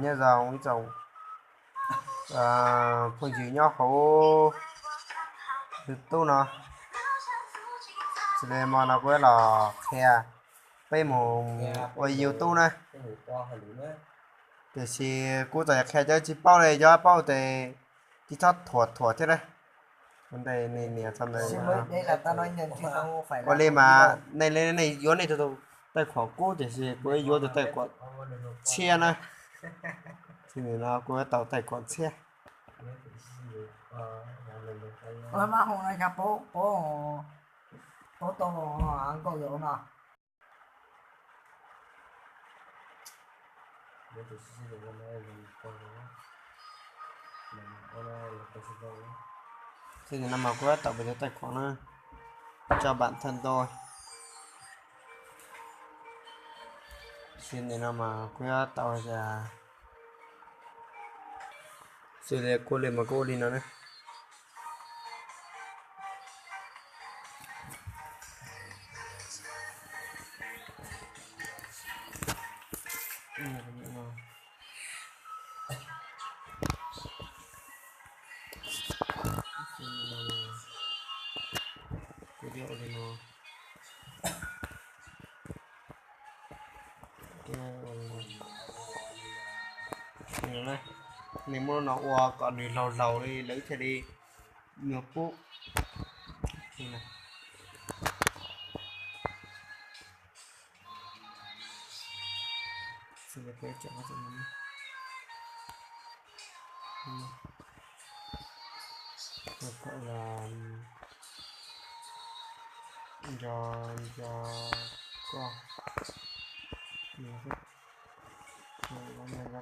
Nyob zoo ib tsoom phooj ywg nyob hauv YouTube no, xws li hmo no kuv los qhia peb mus ua YouTube na. Tiam sis kuv txawm qhia cov tsis paub li, cov paub tes tsis txhob thuam thuam thiab na. Ua li mas nej, nej yuav nej tus taij khuam kub, tiam sis kuv yuav tus taij khuam tshiab na. Xws li no kuv yuav tau taij khuam tshiab. Xws li no mas kuv yuav tau peb cov taij khuam na, tso npam thaj nto. Xws li no mas kuv yuav tau, xws li kuv li mas kuv ua li no na. Nej muab no ua kom nws laug laug li lawv thiaj li nyuag pub. Nco, nco koj, nco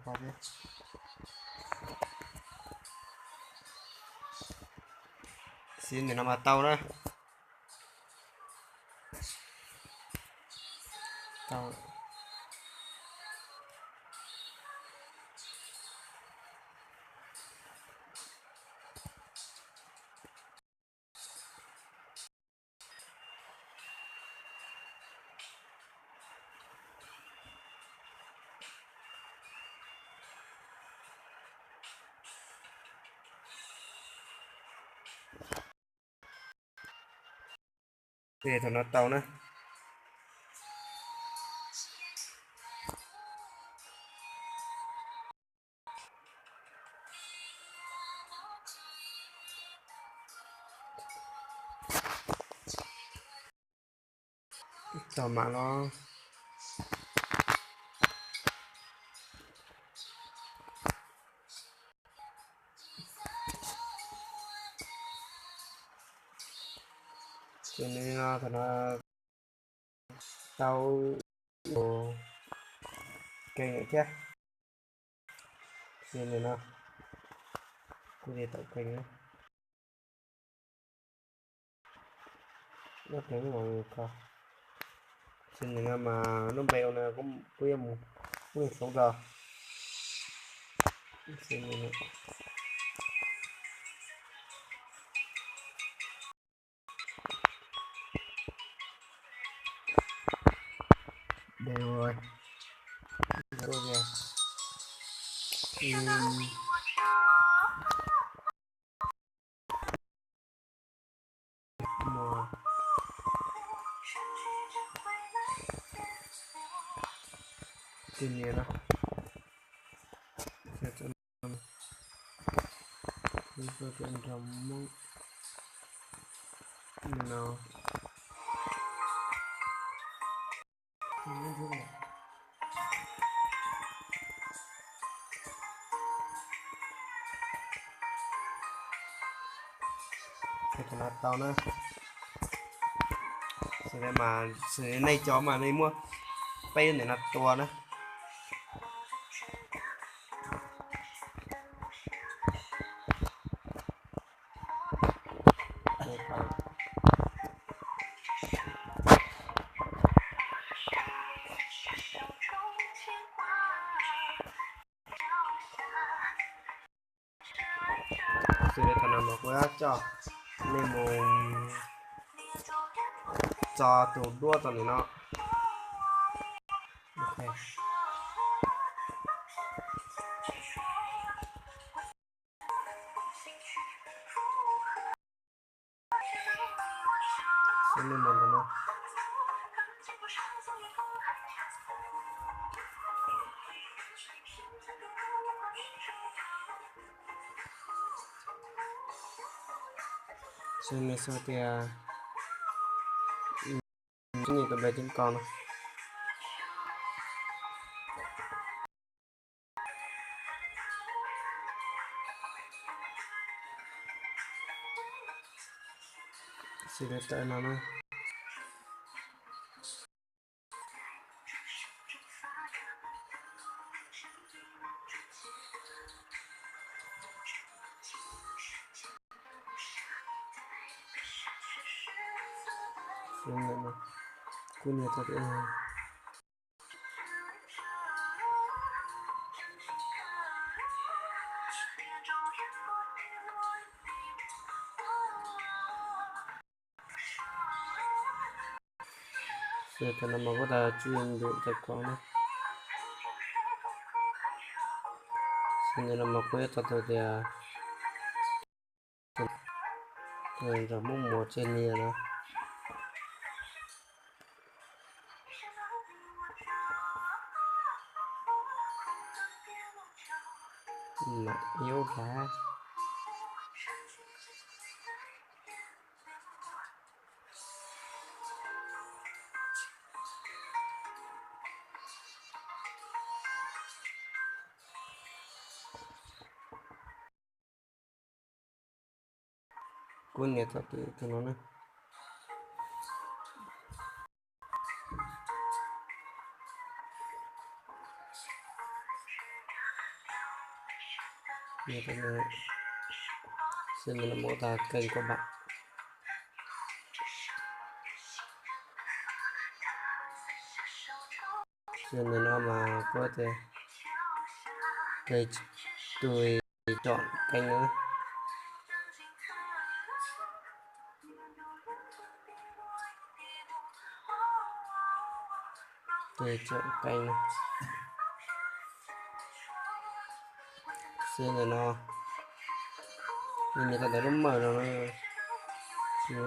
koj thiab. Xws li no mas tau na. Thaum no tau na. Tau mam los. Ces nws no thaum no tau ib tus keeg thiab. Ces nws no kuv li tau keeg na. Ces nws no mas lub npe ua no kuv yuav mus ua hloov tso. Mus. Tus niam no. Tus nrog Hmoob no. Tau na. Xws li mas, xws li nej cov mas nej muab peb ntawm no tua na. Xws li thaum no mas kuv yuav coj nej mus tso tus duab txog ntawm no. Ib nej mus ntawm no. Xws li xav tias, xws li tus npe ceeb ko no. Xws li tawm no na. Kuv nias tau tias Xws li no mas kuv tau tswj ntu tes kos na. Xws li no mas kuv yuav tau tias nrog muab muag tseg nias no. Mam ib ub hlab. Kuv nias tau tus no na. Xws li no mas kuv tau kênh của bạn. Xws li no mas kuv tau kênh, tùy chọn kênh no. Tùy chọn kênh no. Xws li ntawm no, nws nias tau ntawm lub mawm no, nws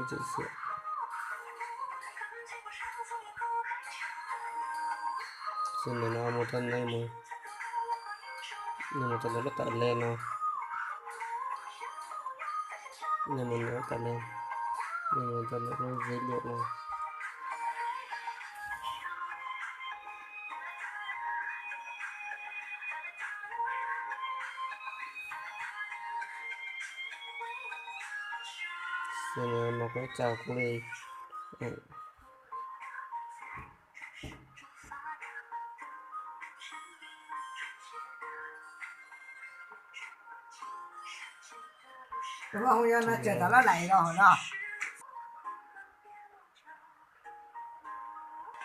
tseem xiam. Xws li ntawm no mus tau, nej mus tau ntawm lub tawm le no. Nej mus ntawm lub tawm le, nej mus tau ntawm lub dữ liệu no. Xws li no mas kuv tau kuv li.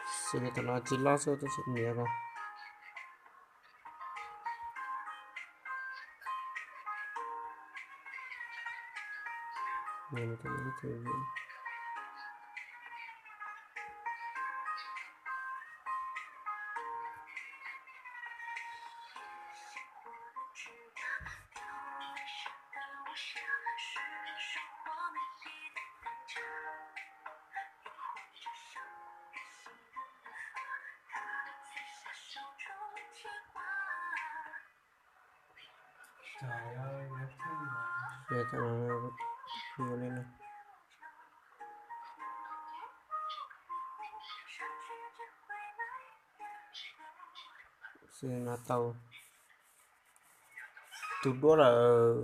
Xws li tus no tsis lob xwb tab sis nias ko. Ces tau li no. Xws li no tau tus duab lawm.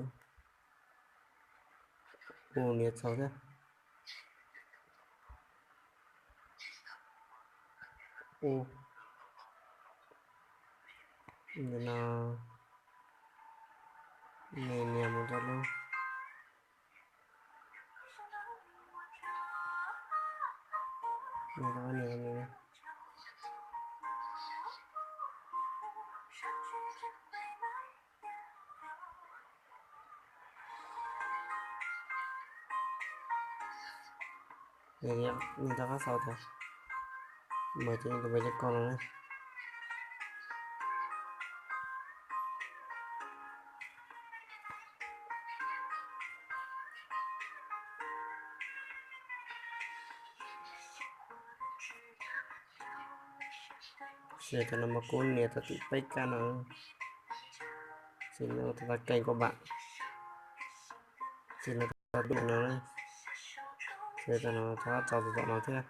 Ua nias txaus thiab. Ua ntawm no, nias nias mus rau lub, nias rau nias nias. Nws rov qab xaus tias, mas ces tus npe ceeb ko no na. Ces thaum no mas kuv nias tau tim peb kab no, ces no tau kees koj pam, ces no tau dub no, ces thaum no rov qab tso tus tom no thiab,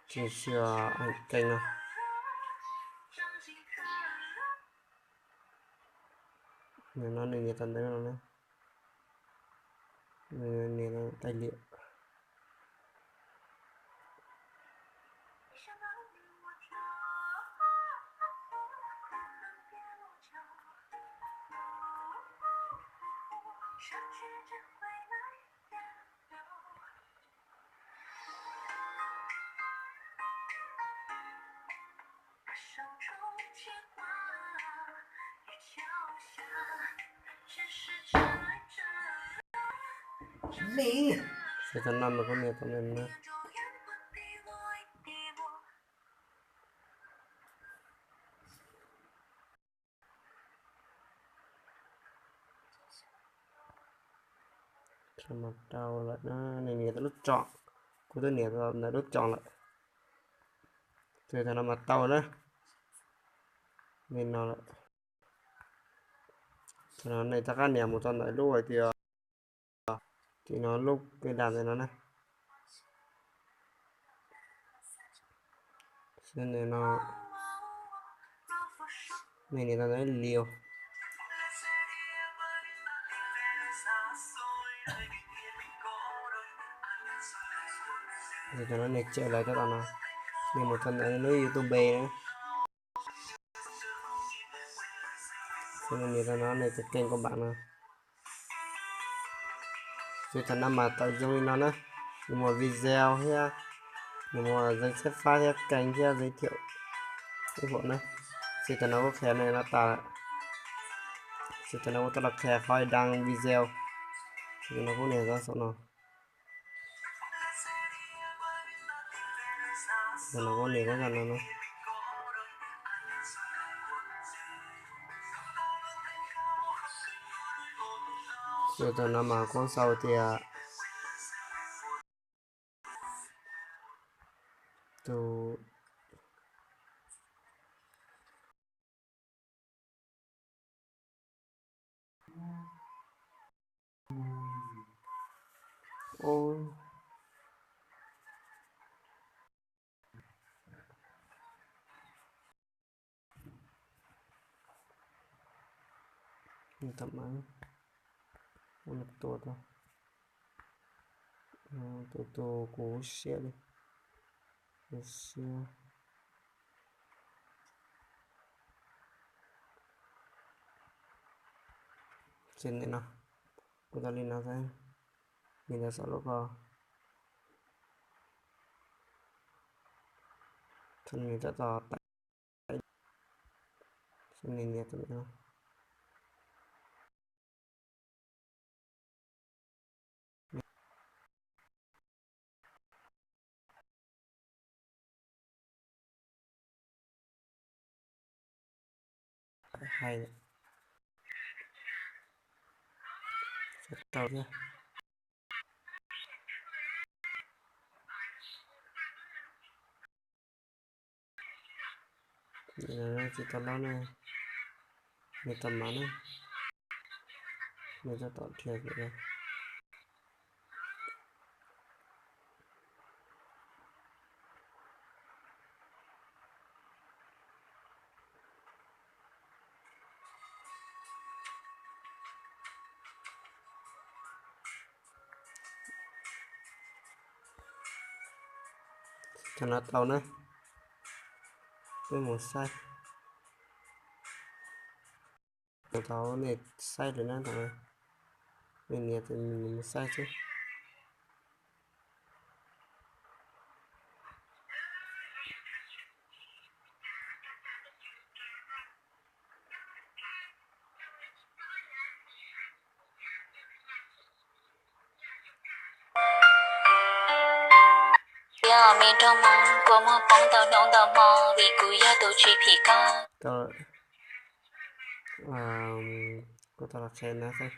ces xyuas kees no. Nim no nws nias tau ntawv no na, nias tau taij liam. Ces thaum no mas kuv nias tau ntawv no na. Thaum no tau lawm na, nws nias tau lub tsom, kuv twb nias tau ntawm lub tsom lawm. Ces thaum no mas tau na, li no lawm. Thaum no nej rov qab nias mus tau ntawm lub hais tias, tim no lub peb dam ntawm no na. Xwb ntawm no, nej nias tau ntawm ib lius. Ces thaum no nej tseem lawv rau tom no, nej mus tau ntawm lub YouTube na. Ces nej nias tau no nej tus kees koj pam no. Ces thaum no mas tau zoo li no na, nws muaj video thiab, nws muaj zeej txhiab fab thiab kees thiab zeej thiaum ib huam na. Ces thaum no kuv qhia nej no tas lawm. Ces thaum no kuv tuaj los qhia qhov daj video. Ces thaum no kuv nias tau saum no. Thaum no kuv nias kuv zaj no na. Ces thaum no mas kuv sau tias tus Tus, tus, tus kuv siab li, kuv siab. Ces nim no kuv tau li no xwb, nias ntawm saum lub ko, thaum nws tab tom tawm, nws nias tus no. Hais, tau thiab. Tsis tau lob ne, nws tau mas ne, nws tab tom dhia lawm. Thaum no tau na, peb mus saib. Tau nej saib lawm na, thaum no nej nias mus saib xwb. Yog me nraug Hmoob kua muag poob ntau hnub ntau hmo vim kuv yog tus tsis phim koj. Kuv tau los qhia na xwb.